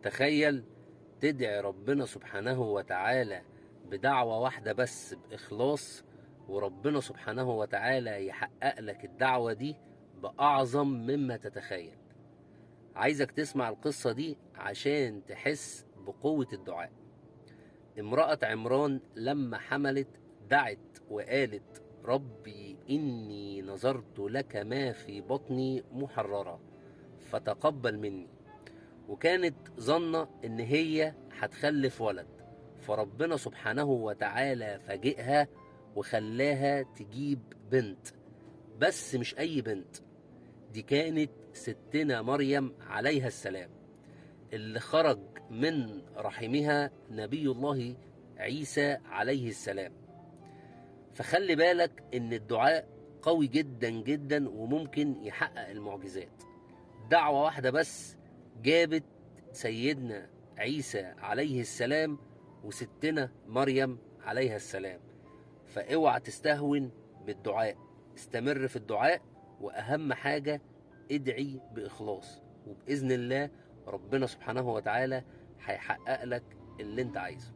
تخيل تدعي ربنا سبحانه وتعالى بدعوة واحدة بس بإخلاص، وربنا سبحانه وتعالى يحقق لك الدعوة دي بأعظم مما تتخيل. عايزك تسمع القصة دي عشان تحس بقوة الدعاء. امرأة عمران لما حملت دعت وقالت: ربي إني نظرت لك ما في بطني محررة فتقبل مني. وكانت ظنة إن هي هتخلف ولد، فربنا سبحانه وتعالى فاجئها وخلاها تجيب بنت، بس مش أي بنت، دي كانت ستنا مريم عليها السلام اللي خرج من رحمها نبي الله عيسى عليه السلام. فخلي بالك إن الدعاء قوي جدا جدا وممكن يحقق المعجزات. دعوة واحدة بس جابت سيدنا عيسى عليه السلام وستنا مريم عليها السلام. فاوعى تستهون بالدعاء، استمر في الدعاء، وأهم حاجة ادعي بإخلاص، وبإذن الله ربنا سبحانه وتعالى هيحقق لك اللي انت عايزه.